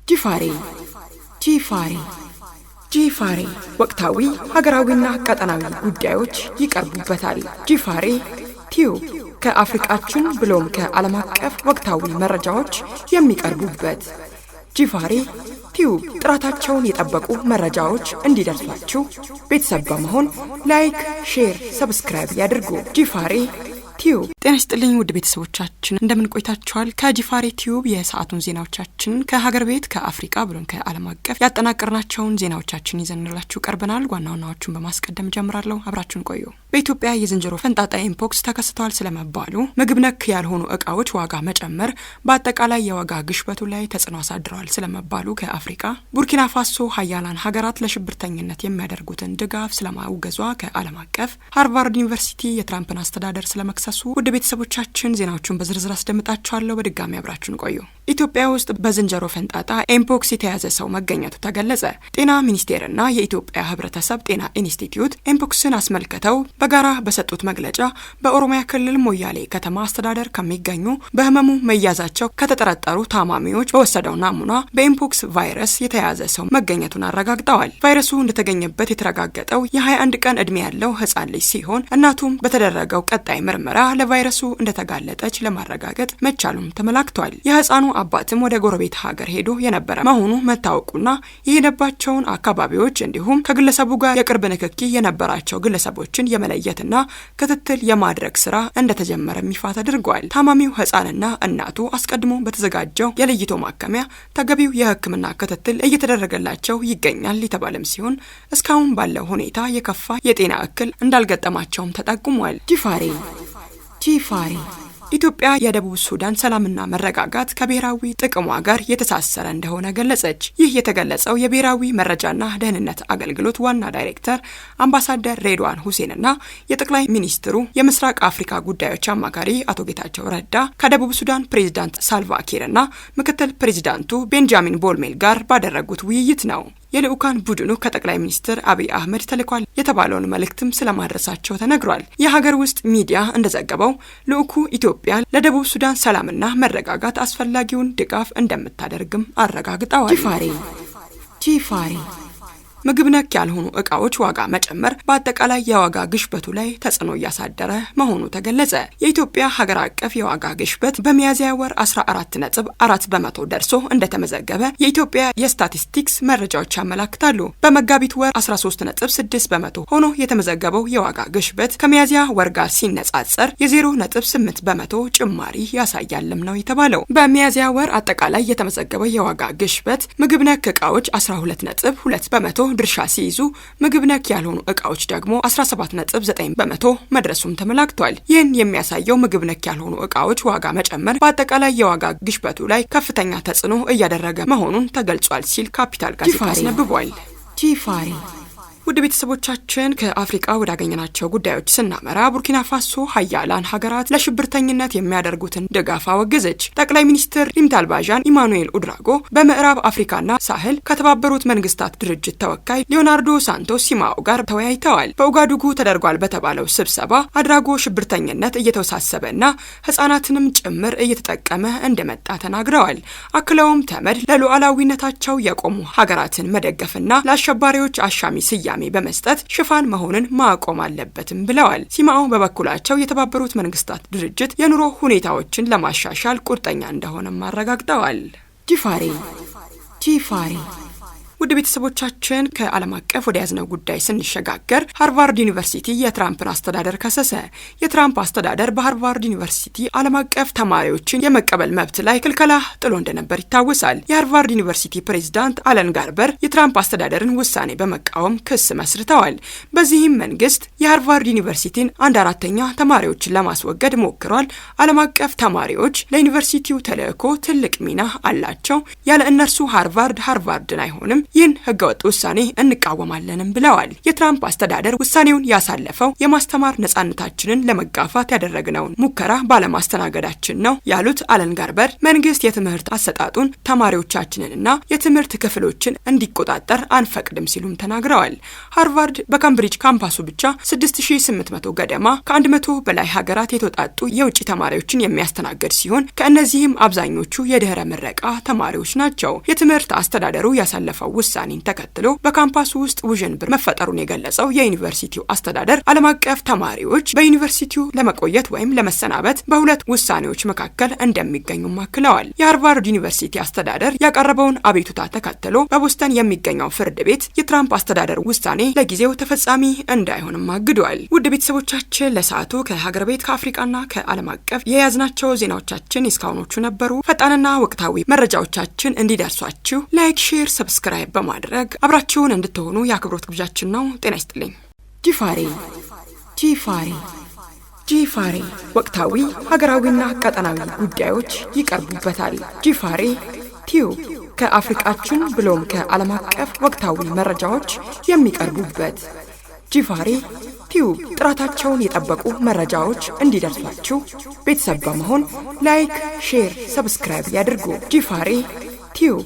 ጂፋሬ ጂፋሬ ጂፋሬ ወቅታዊ ሀገራዊና ቀጠናዊ ጉዳዮች ይቀርቡበታል። ጂፋሬ ቲዩብ ከአፍሪቃችን ብሎም ከዓለም አቀፍ ወቅታዊ መረጃዎች የሚቀርቡበት ጂፋሬ ቲዩብ ጥራታቸውን የጠበቁ መረጃዎች እንዲደርሷችሁ ቤተሰብ በመሆን like፣ share፣ subscribe ያድርጉ። ጂፋሬ ቲዩብ። ጤና ይስጥልኝ ውድ ቤተሰቦቻችን፣ እንደምን ቆይታችኋል? ከጂፋሬ ቲዩብ የሰዓቱን ዜናዎቻችንን ከሀገር ቤት፣ ከአፍሪቃ ብሎም ከዓለም አቀፍ ያጠናቀርናቸውን ዜናዎቻችን ይዘንላችሁ ቀርበናል። ዋና ዋናዎቹን በማስቀደም ጀምራለሁ። አብራችሁን ቆዩ። በኢትዮጵያ የዝንጀሮ ፈንጣጣ ኤምፖክስ ተከስቷል ስለመባሉ፣ ምግብ ነክ ያልሆኑ እቃዎች ዋጋ መጨመር በአጠቃላይ የዋጋ ግሽበቱ ላይ ተጽዕኖ አሳድረዋል ስለመባሉ፣ ከአፍሪቃ ቡርኪና ፋሶ ሀያላን ሀገራት ለሽብርተኝነት የሚያደርጉትን ድጋፍ ስለማውገዟ፣ ከዓለም አቀፍ ሃርቫርድ ዩኒቨርሲቲ የትራምፕን አስተዳደር ስለመክሰሱ፣ ውድ ቤተሰቦቻችን ዜናዎቹን በዝርዝር አስደምጣችኋለሁ። በድጋሚ አብራችሁን ቆዩ። ኢትዮጵያ ውስጥ በዝንጀሮ ፈንጣጣ ኤምፖክስ የተያዘ ሰው መገኘቱ ተገለጸ። ጤና ሚኒስቴርና የኢትዮጵያ ሕብረተሰብ ጤና ኢንስቲትዩት ኤምፖክስን አስመልክተው በጋራ በሰጡት መግለጫ በኦሮሚያ ክልል ሞያሌ ከተማ አስተዳደር ከሚገኙ በህመሙ መያዛቸው ከተጠረጠሩ ታማሚዎች በወሰደው ናሙና በኤምፖክስ ቫይረስ የተያዘ ሰው መገኘቱን አረጋግጠዋል። ቫይረሱ እንደተገኘበት የተረጋገጠው የ21 ቀን ዕድሜ ያለው ህጻን ልጅ ሲሆን እናቱም በተደረገው ቀጣይ ምርመራ ለቫይረሱ እንደተጋለጠች ለማረጋገጥ መቻሉም ተመላክቷል። የህፃኑ አባትም ወደ ጎረቤት ሀገር ሄዶ የነበረ መሆኑ መታወቁና የሄደባቸውን አካባቢዎች እንዲሁም ከግለሰቡ ጋር የቅርብ ንክኪ የነበራቸው ግለሰቦችን የመለየትና ክትትል የማድረግ ስራ እንደተጀመረም ይፋ ተደርጓል። ታማሚው ህፃንና እናቱ አስቀድሞ በተዘጋጀው የለይቶ ማከሚያ ተገቢው የሕክምና ክትትል እየተደረገላቸው ይገኛል የተባለም ሲሆን እስካሁን ባለው ሁኔታ የከፋ የጤና እክል እንዳልገጠማቸውም ተጠቁሟል። ጂፋሬ ጂፋሬ። ኢትዮጵያ የደቡብ ሱዳን ሰላምና መረጋጋት ከብሔራዊ ጥቅሟ ጋር የተሳሰረ እንደሆነ ገለጸች። ይህ የተገለጸው የብሔራዊ መረጃና ደህንነት አገልግሎት ዋና ዳይሬክተር አምባሳደር ሬድዋን ሁሴንና የጠቅላይ ሚኒስትሩ የምስራቅ አፍሪካ ጉዳዮች አማካሪ አቶ ጌታቸው ረዳ ከደቡብ ሱዳን ፕሬዚዳንት ሳልቫ ኪርና ምክትል ፕሬዚዳንቱ ቤንጃሚን ቦልሜል ጋር ባደረጉት ውይይት ነው። የልዑካን ቡድኑ ከጠቅላይ ሚኒስትር አብይ አህመድ ተልኳል የተባለውን መልእክትም ስለማድረሳቸው ተነግሯል። የሀገር ውስጥ ሚዲያ እንደዘገበው ልዑኩ ኢትዮጵያ ለደቡብ ሱዳን ሰላምና መረጋጋት አስፈላጊውን ድጋፍ እንደምታደርግም አረጋግጠዋል። ጂፋሬ ጂፋሬ። ምግብ ነክ ያልሆኑ እቃዎች ዋጋ መጨመር በአጠቃላይ የዋጋ ግሽበቱ ላይ ተጽዕኖ እያሳደረ መሆኑ ተገለጸ። የኢትዮጵያ ሀገር አቀፍ የዋጋ ግሽበት በሚያዝያ ወር 14.4% ደርሶ እንደተመዘገበ የኢትዮጵያ የስታቲስቲክስ መረጃዎች ያመላክታሉ። በመጋቢት ወር 13.6% ሆኖ የተመዘገበው የዋጋ ግሽበት ከሚያዝያ ወር ጋር ሲነጻጸር የ0.8% ጭማሪ ያሳያልም ነው የተባለው። በሚያዝያ ወር አጠቃላይ የተመዘገበው የዋጋ ግሽበት ምግብ ነክ እቃዎች 12.2% ድርሻ ሲይዙ ምግብ ነክ ያልሆኑ እቃዎች ደግሞ 17.9% መድረሱም ተመላክቷል። ይህን የሚያሳየው ምግብ ነክ ያልሆኑ እቃዎች ዋጋ መጨመር በአጠቃላይ የዋጋ ግሽበቱ ላይ ከፍተኛ ተጽዕኖ እያደረገ መሆኑን ተገልጿል ሲል ካፒታል ጋዜጣ አስነብቧል። ጂፋሬ። ውድ ቤተሰቦቻችን፣ ከአፍሪቃ ወዳገኘናቸው ጉዳዮች ስናመራ ቡርኪና ፋሶ ሀያላን ሀገራት ለሽብርተኝነት የሚያደርጉትን ድጋፍ አወገዘች። ጠቅላይ ሚኒስትር ሪምታልባዣን ኢማኑኤል ኡድራጎ በምዕራብ አፍሪካና ሳህል ከተባበሩት መንግስታት ድርጅት ተወካይ ሊዮናርዶ ሳንቶስ ሲማኦ ጋር ተወያይተዋል። በኡጋዱጉ ተደርጓል በተባለው ስብሰባ አድራጎ ሽብርተኝነት እየተወሳሰበና ህጻናትንም ጭምር እየተጠቀመ እንደመጣ ተናግረዋል። አክለውም ተመድ ለሉዓላዊነታቸው የቆሙ ሀገራትን መደገፍና ለአሸባሪዎች አሻሚ ስያሜ በመስጠት ሽፋን መሆንን ማቆም አለበትም ብለዋል። ሲማኦ በበኩላቸው የተባበሩት መንግስታት ድርጅት የኑሮ ሁኔታዎችን ለማሻሻል ቁርጠኛ እንደሆነም አረጋግጠዋል። ጂፋሬ ጂፋሬ። ውድ ቤተሰቦቻችን፣ ከዓለም አቀፍ ወደ ያዝነው ጉዳይ ስንሸጋገር ሃርቫርድ ዩኒቨርሲቲ የትራምፕን አስተዳደር ከሰሰ። የትራምፕ አስተዳደር በሃርቫርድ ዩኒቨርሲቲ ዓለም አቀፍ ተማሪዎችን የመቀበል መብት ላይ ክልከላ ጥሎ እንደነበር ይታወሳል። የሃርቫርድ ዩኒቨርሲቲ ፕሬዚዳንት አለን ጋርበር የትራምፕ አስተዳደርን ውሳኔ በመቃወም ክስ መስርተዋል። በዚህም መንግስት የሃርቫርድ ዩኒቨርሲቲን አንድ አራተኛ ተማሪዎችን ለማስወገድ ሞክሯል። ዓለም አቀፍ ተማሪዎች ለዩኒቨርሲቲው ተልዕኮ ትልቅ ሚና አላቸው። ያለ እነርሱ ሃርቫርድ ሃርቫርድን አይሆንም። ይህን ህገወጥ ውሳኔ እንቃወማለንም ብለዋል። የትራምፕ አስተዳደር ውሳኔውን ያሳለፈው የማስተማር ነጻነታችንን ለመጋፋት ያደረግነውን ሙከራ ባለማስተናገዳችን ነው ያሉት አለን ጋርበር፣ መንግስት የትምህርት አሰጣጡን፣ ተማሪዎቻችንንና የትምህርት ክፍሎችን እንዲቆጣጠር አንፈቅድም ሲሉም ተናግረዋል። ሃርቫርድ በካምብሪጅ ካምፓሱ ብቻ 6800 ገደማ ከ100 በላይ ሀገራት የተውጣጡ የውጭ ተማሪዎችን የሚያስተናግድ ሲሆን፣ ከእነዚህም አብዛኞቹ የድህረ ምረቃ ተማሪዎች ናቸው። የትምህርት አስተዳደሩ ያሳለፈው ውሳኔን ተከትሎ በካምፓሱ ውስጥ ውዥንብር መፈጠሩን የገለጸው የዩኒቨርሲቲው አስተዳደር፣ ዓለም አቀፍ ተማሪዎች በዩኒቨርሲቲው ለመቆየት ወይም ለመሰናበት በሁለት ውሳኔዎች መካከል እንደሚገኙም አክለዋል። የሃርቫርድ ዩኒቨርሲቲ አስተዳደር ያቀረበውን አቤቱታ ተከትሎ በቦስተን የሚገኘው ፍርድ ቤት የትራምፕ አስተዳደር ውሳኔ ለጊዜው ተፈጻሚ እንዳይሆንም አግዷል። ውድ ቤተሰቦቻችን፣ ለሰዓቱ ከሀገር ቤት፣ ከአፍሪቃና ከዓለም አቀፍ የያዝናቸው ዜናዎቻችን እስካሁኖቹ ነበሩ። ፈጣንና ወቅታዊ መረጃዎቻችን እንዲደርሷችሁ like፣ share፣ subscribe በማድረግ አብራችሁን እንድትሆኑ የአክብሮት ግብዣችን ነው። ጤና ይስጥልኝ። ጂፋሬ፣ ጂፋሬ፣ ጂፋሬ፣ ወቅታዊ ሀገራዊና ቀጠናዊ ጉዳዮች ይቀርቡበታል። ጂፋሬ ቲዩብ ከአፍሪቃችን ብሎም ከዓለም አቀፍ ወቅታዊ መረጃዎች የሚቀርቡበት ጂፋሬ ቲዩብ። ጥራታቸውን የጠበቁ መረጃዎች እንዲደርሷችሁ ቤተሰብ በመሆን like፣ share፣ subscribe ያድርጉ። ጂፋሬ ቲዩብ።